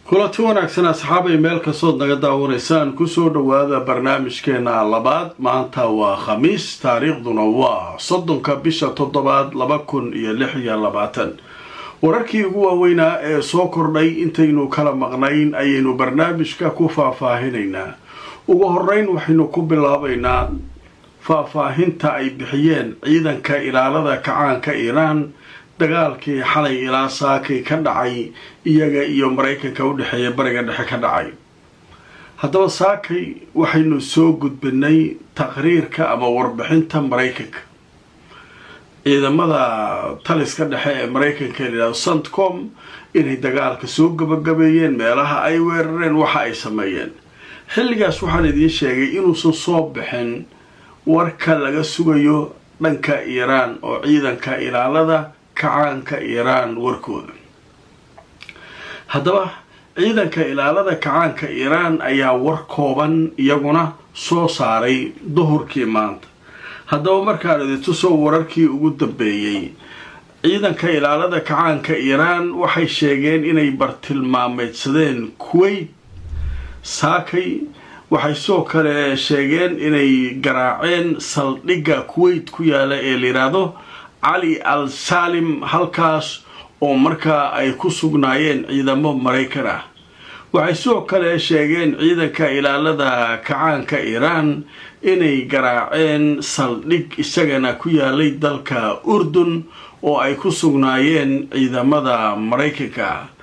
Kulanti wanaagsan, asxaabay, meel kastood naga daawanaysaan, kusoo dhowaada barnaamijkeena labaad. Maanta waa Khamiis, taariikhduna waa 30-ka bisha toddobaad 2026. Wararkii ugu waaweynaa ee soo kordhay intaynu kala maqnayn ayaynu barnaamijka ku faahfaahinaynaa. Ugu horeyn, waxaynu ku bilaabaynaa faahfaahinta ay bixiyeen ciidanka ilaalada kacaanka Iiraan, dagaalkii xalay ilaa saakay ka dhacay iyaga iyo Maraykanka u dhexeeya Bariga Dhexe ka dhacay. Haddaba, saakay waxaynu soo gudbinay taqriirka ama warbixinta Maraykanka, ciidamada taliska dhexe ee Maraykanka la yidhahdo CENTCOM, inay dagaalka soo gabagabeeyeen, meelaha ay weerareen, waxa ay sameeyeen. Xilligaas waxaan idiin sheegay inuusan soo bixin warka laga sugayo dhanka Iiraan oo ciidanka ilaalada kacaanka Iiraan warkooda. Haddaba, ciidanka ilaalada kacaanka Iiraan ayaa war kooban iyaguna soo saaray duhurkii maanta. Haddaba, markaan idin tuso wararkii ugu dambeeyey, ciidanka ilaalada kacaanka Iiraan waxay sheegeen inay bartilmaameydsadeen Kuwait saakay. Waxay sidoo kale sheegeen inay garaaceen saldhigga Kuwait ku yaala ee la yidhaahdo Cali Al Saalim, halkaas oo markaa ay ku sugnaayeen ciidamo Maraykan ah. Waxay sidoo kale sheegeen ciidanka ilaalada kacaanka Iiraan inay garaaceen saldhig isagana ku yaalay dalka Urdun oo ay ku sugnaayeen ciidamada Maraykanka.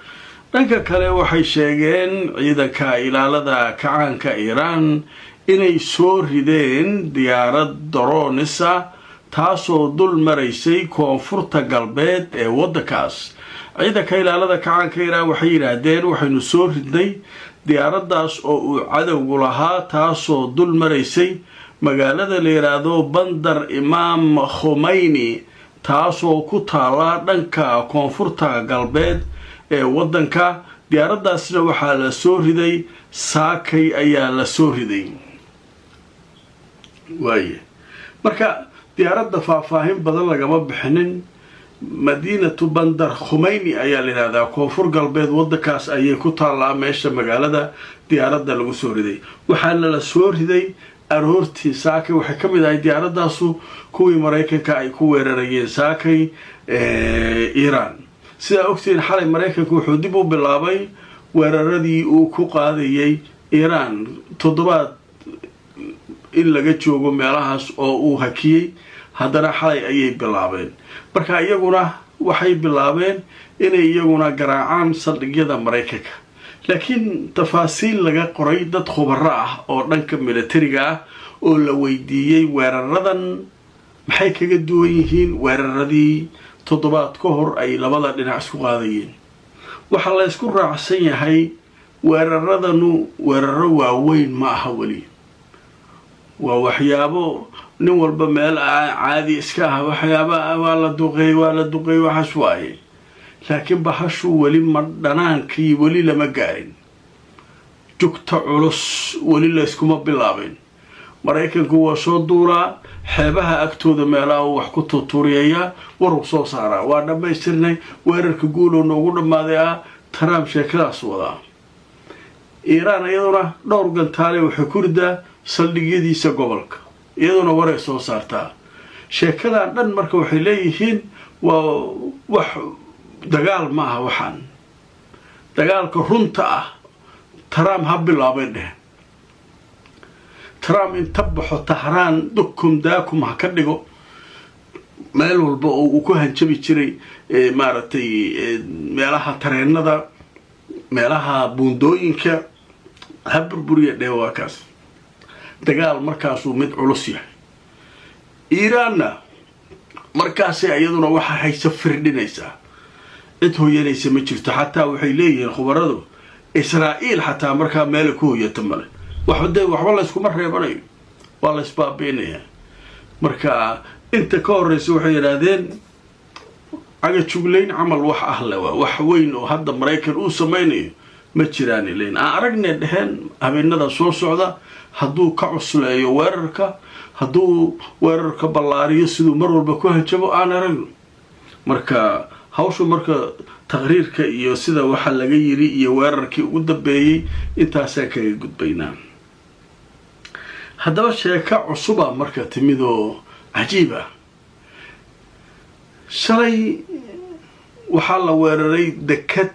Dhanka kale, waxay sheegeen ciidanka ilaalada kacaanka Iiraan inay soo rideen diyaarad drones ah, taasoo dul maraysay koonfurta galbeed ee waddankaas. Ciidanka ilaalada kacaanka Iiraan waxay yidhaahdeen, waxaynu soo ridnay diyaaraddaas oo uu cadowgu lahaa, taasoo dul maraysay magaalada la yidhaahdo Bandar Imaam Khumeyni, taasoo ku taala dhanka koonfurta galbeed ee waddanka. Diyaaraddaasna waxaa la soo riday saakay ayaa la soo riday waaye. Marka diyaaradda faahfaahin badan lagama bixinin. Madiinatu Bandar Khumeyni ayaa la yidhahdaa, koonfur galbeed waddankaas ayay ku taallaa meesha magaalada diyaaradda lagu soo riday. Waxaana la soo riday aroortii saakay. Waxay ka mid ahay diyaaradaasu kuwii Maraykanka ay ku weerarayeen saakay Iiraan. Sidaa ogtihiin, xalay Maraykanka wuxuu dib u bilaabay weeraradii uu ku qaadayay Iiraan, toddobaad in laga joogo meelahaas oo uu hakiyey. Haddana xalay ayay bilaabeen. Marka iyaguna waxay bilaabeen inay iyaguna garaacaan saldhigyada Maraykanka, laakiin tafaasiil laga qoray dad khubaro ah oo dhanka militariga ah oo la weydiiyey weeraradan maxay kaga duwan yihiin weeraradii toddobaad ka hor ay labada dhinac isku qaadayeen, waxaa la ysku raacsan yahay weeraradanu weeraro waaweyn ma aha weli. Waa waxyaabo nin walba meel caadi iska ah, waxyaaba waa la duqeey, waa la duqeey, waxaas waaye. Laakiin bahashu weli ma dhanaankii weli lama gaarin, jugta culus weli layskuma bilaabin. Maraykanku waa soo duulaa, xeebaha agtooda meelaha uu wax ku tuuturiyayaa, waruu soo saaraa, "Waa dhammaystirnay weerarka, guulow noogu dhammaaday" ah. Trump sheekadaas wadaa. Iiraan iyaduna dhowr gantaale waxay ku ridaa saldhigyadiisa gobolka, iyaduna waray soo saartaa. Sheekadan dhan marka waxay leeyihiin waa wax dagaal ma aha. Waxaan dagaalka runta ah Trump ha bilaabay dheh. Trump inta baxo Tahraan dukum daakum ha ka dhigo, meel walba oo uu ku hanjabi jiray, maaragtay, meelaha tareenada, meelaha buundooyinka ha burburiya dheh. Waa kaas dagaal markaasuu mid culus yahay. Iiraanna markaasay iyaduna waxa haysa firdhinaysaa, cid hoyanaysa ma jirto. Xataa waxay leeyihiin khubaradu, Israa'iil xataa markaa meelay ku hoyato male. Waxba dee waxba layskuma reebanayo, waa laysbaabi'inayaa. Marka inta ka horreysa, waxay yidhaahdeen, cagajuglayn camal wax ah le waa wax weyn oo hadda Maraykan uu samaynayo ma jiraan ilayn. Aan aragnay dheheen habeenada soo socda hadduu ka cusleeyo weerarka, hadduu weerarka ballaariyo siduu mar walba ku hanjabo, aan aragno. Marka Hawshu marka taqriirka iyo sida waxa laga yiri iyo weerarkii ugu dambeeyey intaasaan kaga gudbaynaa. Haddaba sheeko cusuba marka timid oo cajiib ah. Shalay waxaa la weeraray dekad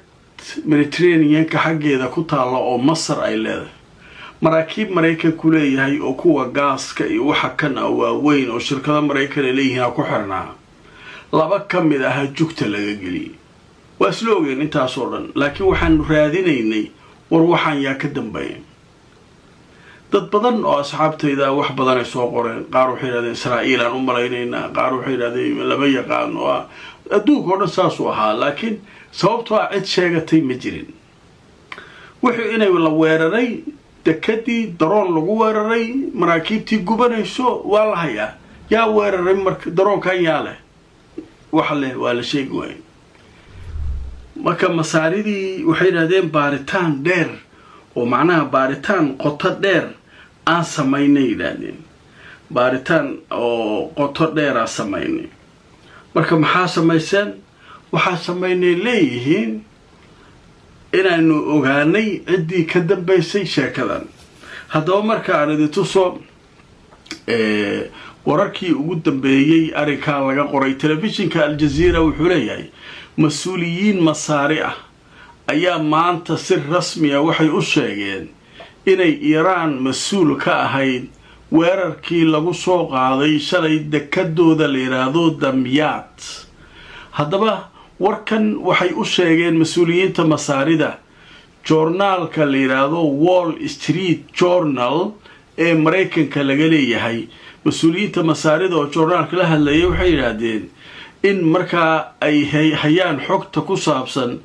Mediterraneanka xaggeeda ku taalla oo Masar ay leedahay. Maraakiib Maraykanku leeyahay oo kuwa gaaska iyo waxa kan ah waaweyn oo shirkado Maraykan ay leeyihiin a ku xirnaa, laba ka mid aha jugta laga geliyey. Waa isla ogeen intaasoo dhan, laakiin waxaanu raadinaynay war waxaan yaa ka dambeeya. Dad badan oo asxaabtayda wax badan ay soo qoreen. Qaar waxay yidhahdeen Israa'iil aan u malaynaynaa, qaar waxay yidhahdeen lama yaqaano. Adduunka oo dhan saasuu ahaa, laakiin sababtoo ah cid sheegatay ma jirin. Wuxuu inay la weeraray dekadii, daroon lagu weeraray, maraakiibtii gubanayso waa la hayaa. Yaa weeraray marka daroonkan? Yaa leh? Waxa leh waa la sheegi waayey. Marka Masaaridii waxay yidhahdeen baaritaan dheer oo macnaha baaritaan qoto dheer aan samaynay yidhaahdeen, baaritaan oo qoto dheeraa samaynay. Marka maxaa samayseen? Waxaa samaynay leeyihiin inaanu ogaanay ciddii ka dambaysay sheekadan. Haddaba marka aan idin tuso wararkii ugu dambeeyey arrinkaa laga qoray telefishinka Aljaziira, wuxuu leeyahay mas-uuliyiin Masaari ah ayaa maanta si rasmiya waxay u sheegeen inay Iiraan mas-uul ka ahayd weerarkii lagu soo qaaday shalay dekadooda la yidhaahdo Damyaat. Haddaba warkan waxay u sheegeen mas-uuliyiinta Masaarida joornaalka la yidhaahdo Wall Street Journal ee Maraykanka laga leeyahay. Mas-uuliyiinta Masaarida oo joornaalka la hadlayay waxay yidhaahdeen in markaa ay hayaan xogta ku saabsan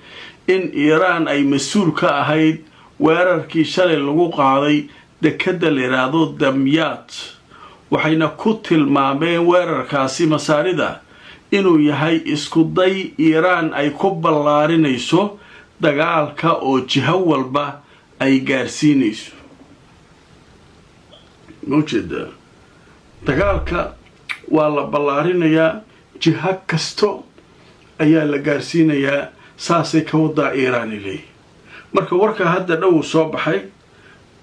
in Iiraan ay mas-uul ka ahayd weerarkii shalay lagu qaaday dekadda la yidhaahdo Damyaat, waxayna ku tilmaameen weerarkaasi Masaarida inuu yahay isku day Iiraan ay ku ballaarinayso dagaalka oo jiho walba ay gaarsiinayso. Ma ujeedaa? Dagaalka waa la ballaarinayaa, jiho kasto ayaa la gaarsiinayaa, saasay ka wadaa Iiraan leeyihi. Marka warka hadda dhow soo baxay,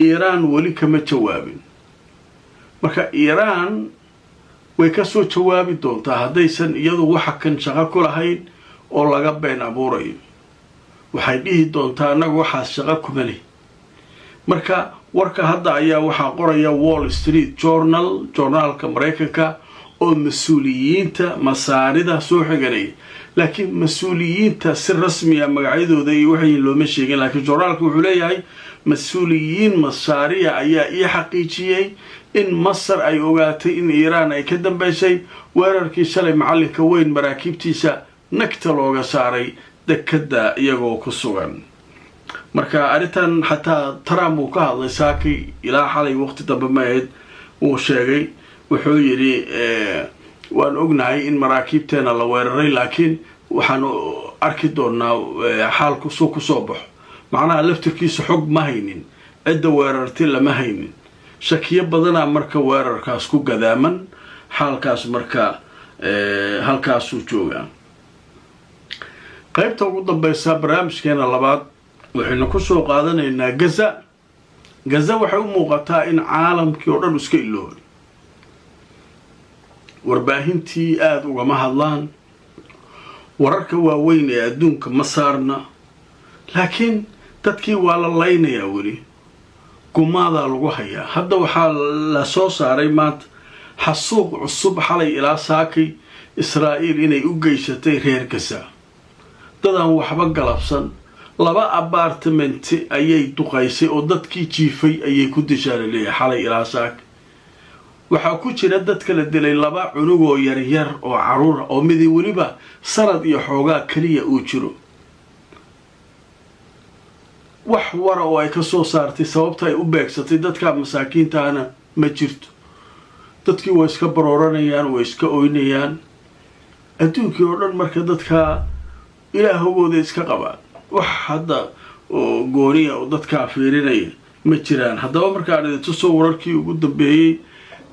Iiraan weli kama jawaabin. Marka Iiraan way ka soo jawaabi doontaa haddaysan iyadu waxa kan shaqo ku lahayn oo laga been abuurayo. Waxay dhihi doontaa annagu waxaas shaqo kuma leh. Marka warka hadda ayaa waxaa qoraya Wall Street Journal, joornaalka Maraykanka, oo mas-uuliyiinta Masaarida soo xiganaya, laakiin mas-uuliyiinta si rasmiya magacyadooda iyo waxay looma sheegin. Laakiin joornaalka wuxuu leeyahay mas-uuliyiin Masaariya ayaa ii xaqiijiyey in Masar ay ogaatay in Iiraan ay ka dambeysay weerarkii shalay macallinka weyn maraakiibtiisa nagta looga saaray dekadda iyagoo ku sugan. Marka arrintan xataa Trump uu ka hadlay saaki ilaa xalay waqti dambe ma ahayd. Wuu sheegay, wuxuu yidhi waan ognahay in maraakiibteena la weeraray, laakiin waxaanu arki doonaa xaalku suu kusoo baxo. Macnaha laftirkiisa xog ma haynin, cidda weerartay lama haynin, shakiyo badanaa marka weerarkaas ku gadaaman. Xaalkaas marka halkaasuu joogaa. Qaybta ugu dambeysa barnaamijkeena labaad waxaynu kusoo qaadanaynaa Gaza. Gaza waxay u muuqataa in caalamkii oo dhan iska iloobay. Warbaahintii aada ugama hadlaan, wararka waaweyn ee adduunka ma saarna, laakiin dadkii waa la laynayaa, weli gumaadaa lagu hayaa. Hadda waxaa la soo saaray maanta xasuuq cusub xalay ilaa saakay Israa'iil inay u geysatay reer Gaza, dadaan waxba galabsan. Laba abartimenti ayay duqaysay oo dadkii jiifay ayay ku dishaa laleeyahay xalay ilaa saakay. Waxaa ku jira dadka la dilay laba cunugoo yaryar oo caruura oo midi weliba sanad iyo xoogaa keliya uu jiro. Wax wara oo ay ka soo saartay sababta ay u beegsatay dadka masaakiintaana ma jirto. Dadkii way iska barooranayaan, way iska oynayaan adduunkii oo dhan. Marka dadkaa ilaahogooda iska qabaan, wax hadda oo gooniya oo dadkaa fiirinaya ma jiraan. Haddaba markaan idin tuso wararkii ugu dambeeyey,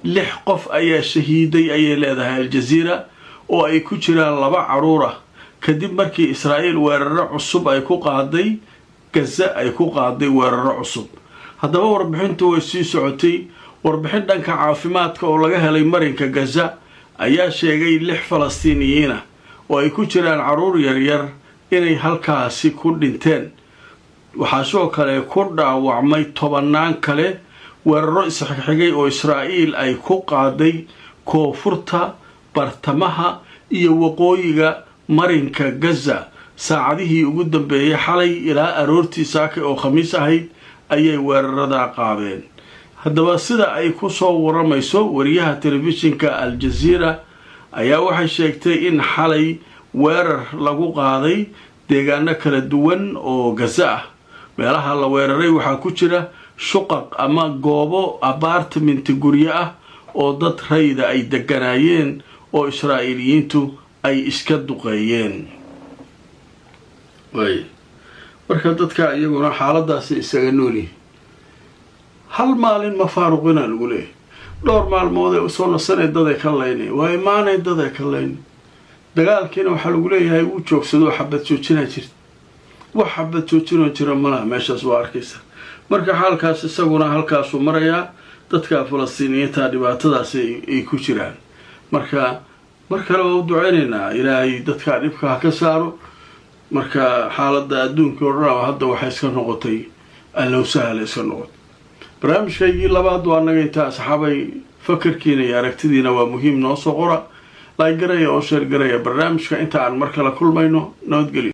6 qof ayaa shahiiday ayay leedahay Aljaziira, oo ay ku jiraan laba caruur ah. Kadib markii Israa'iil weeraro cusub ay ku qaaday Gaza, ay ku qaaday weeraro cusub. Haddaba warbixintu way sii socotay. Warbixin dhanka caafimaadka oo laga helay marinka Gaza ayaa sheegay lix Falastiiniyiin ah oo ay ku jiraan carruur yaryar inay halkaasi ku dhinteen. Waxaa sidoo kale ku dhaawacmay tobannaan kale weeraro isxigxigay oo Israa'iil ay ku qaaday koonfurta, bartamaha iyo waqooyiga marinka Gaza. Saacadihii ugu dambeeyay, xalay ilaa aroortii saakay oo Khamiis ahayd, ayay weeraradaa qaadeen. Haddaba sida ay ku soo waramayso wariyaha telefishinka Al-Jaziira ayaa waxay sheegtay in xalay weerar lagu qaaday deegaano kala duwan oo Gaza ah. Meelaha la weeraray waxaa ku jira shuqaq ama goobo apartment guryo ah oo dad rayda ay deganaayeen oo Israa'iiliyiintu ay iska duqeeyeen. Marka dadka iyaguna xaaladaasi isaga noolyihin. Hal maalin ma faaruqinaa lagu leeyahy. Dhowr maalmood ee usoo nasanay daday ka laynay, waa imaanay daday ka laynay. Dagaalkiina waxaa lagu leeyahay wuu joogsadoo xabad joojinaa jirta. Wax xabad joojinoo jira malaha meeshaas, waa arkaysa. Marka xaalkaas isaguna halkaasuu marayaa. Dadka Falastiiniyiinta dhibaatadaasi ay ku jiraan. Marka mar kale waa u duceynaynaa, Ilaahay dadka dhibka ha ka saaro. Marka xaaladda adduunka o dhan hadda waxay iska noqotay allow sahla iska noqotay. Barnaamijkaygii labaad waa naga intaa, asxaabay. Fakarkiina iyo aragtidiina waa muhiim, noo soo qora. Like garaya oo share garaya barnaamijka. Inta aan mar kale kulmayno, nabadgelyo.